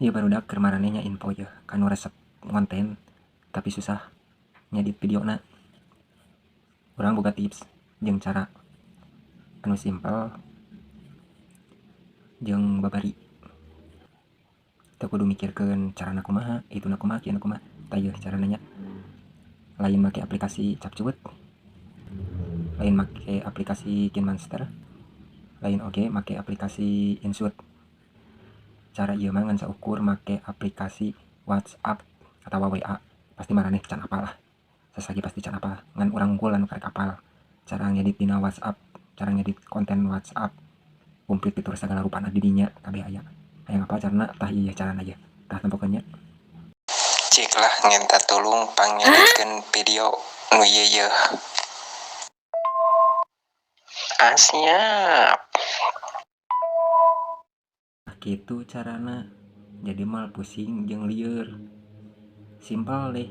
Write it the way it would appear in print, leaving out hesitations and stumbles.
Ieu barudak keur maraneh nya info yeuh kanu resep ngonten tapi susah ngedit videona. Urang boga tips jeung cara anu simpel jeung babari. Teu kudu mikirkeun carana kumaha, ituna kumaha, kieu na kumaha. Tah ieu carana nya. Lain make aplikasi CapCut, lain make aplikasi KineMaster, lain oge make aplikasi InShot. Cara ieu mah ngan saukur make aplikasi WhatsApp atawa WA. Pasti maraneh can apal lah. Sasagi pasti can apal, ngan urang unggul anu karek apal. Cara ngedit dina WhatsApp, cara ngedit konten WhatsApp, komplit fitur sagala rupana di dinya kabeh aya. Hayang apal carana? Tah, ieu carana ieu. Tah, tempokeun nya. Cik lah ngenta tulung pangeditkeun video nu ieu yeuh. Asiap. Kitu carana. Jadi moal pusing jeung lieur. Simpel deh.